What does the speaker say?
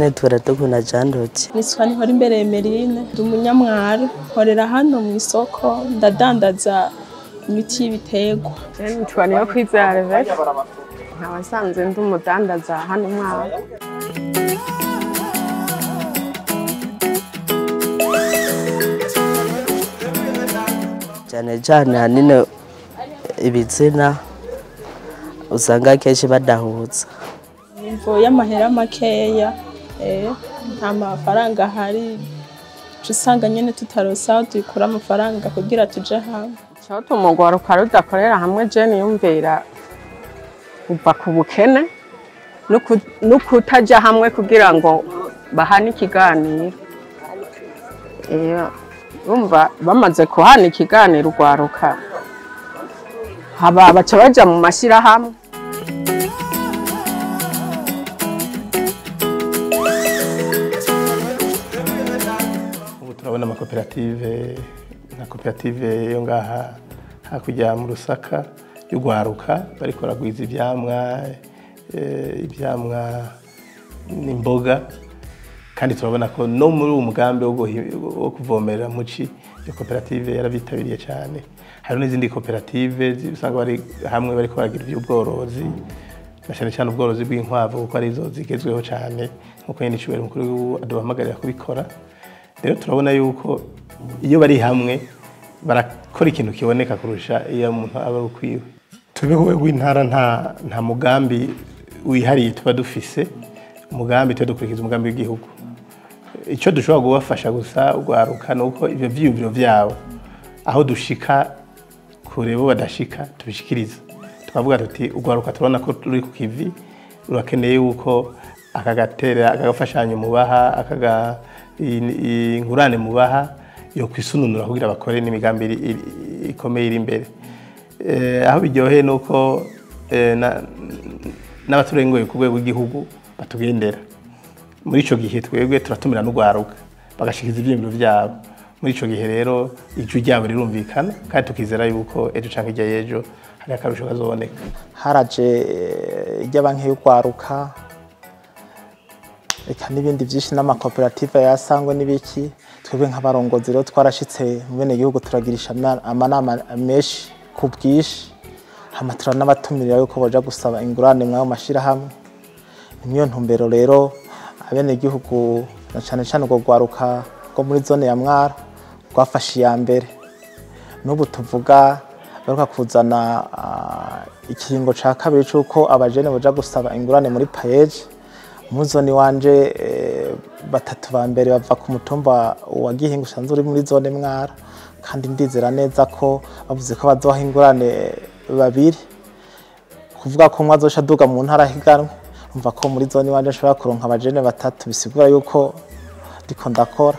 Nyene turadukunda Jean Dodier. Nitwa Nihorimbere Emeline, ndi umunyamwaro, nkorera hano mu isoko, ndadandaza imiti y'ibiterwa. Nitwa Niyokwizera Rebecca, nkaba nsanzwe ndi umudandaza hano Mwaro. Cyane cyane hanini ibitsina usanga kenshi badahuza. Imvo y'amahera makeya, nta mafaranga ahari, uca usanga nyene tutaronse aho dukura amafaranga kugira tuje hamwe. Icotuma urwaruka rudakorera hamwe je niyumvira kuva ku bukene no kutaja hamwe kugira ngo bahane ikiganiro. Urumva bamaze kuhana ikiganiro urwaruka haba baca baja mu mashirahamwe. Ubu turabona amakoperative nka koperative yo ngaha hakurya mu Rusaka y'urwaruka bariko baragwiza ivyamwa n'imboga, kandi turabona ko no muri uwo mugambi wo kuvomera muci iyo koperative yarabitabiriye cyane. Hari n'izindi koperative usanga bari hamwe bariko baragira ivy'ubworozi, na cyane cyane ubworozi bw'inkwavu kuko arizo zigezweho cyane, nkuko nyene icubahiro mukuru w'igihugu aduhamagarira kubikora. Rero turabona yuko iyo bari hamwe barakora ikintu kiboneka kurusha iyo umuntu aba ari ukwiwe. Twebwe ku rwego rw'intara nta mugambi wihariye tuba dufise, umugambi tuba dukurikiza umugambi w'igihugu. Icyo dushobora kubafasha gusa urwaruka ni uko ivyo vyiyumviro vyabo aho dushika kure bo badashika tubishikiriza. Tukavuga tuti urwaruka turabona ko ruri ku kivi, rurakeneye yuko akagatera akagafashanyo mubaha, akaga ingurane mubaha yo kwisununura kugira bakore n'imigambi ikomeye iri imbere. Aho biryoheye nuko n'abaturengoye ku rwego rw'igihugu batugendera. Muri ico gihe twebwe turatumira n'urwaruka bagashikiza ivyiyumviro vyabo. Muri ico gihe rero ijwi ryabo rirumvikana kandi tukizera yuko ejo canke hirya y'ejo hari akarusho kazoboneka. Haraje irya banki y'urwaruka eka n'ibindi vyinshi n'amakoperative yasangwe n'ibiki. Twebwe nk'abarongozi rero twarashitse mu bene gihugu turagirisha amanama menshi ku bwinshi, hama turanabatumirira yuko boja gusaba ingurane mw'ayo mashirahamwe. Niyo ntumbero rero abene gihugu na cane cane urwo rwaruka rwo muri zone ya Mwaro rwafashe iya mbere. N'ubu tuvuga baheruka kuzana ikiringo ca kabiri c'uko abajene boja gusaba ingurane muri PAEEJ. Muri zone iwanje batatu ba mbere bava ku mutumba wa Gihinga usanzwe uri muri zone Mwaro, kandi ndizera neza ko bavuze ko bazoha ingurane babiri, kuvuga ko umwe azoca aduga mu ntara ahiganwe. Umva ko muri zone iwanje nshobora kuronka abajene batatu, bisigura yuko ndiko ndakora.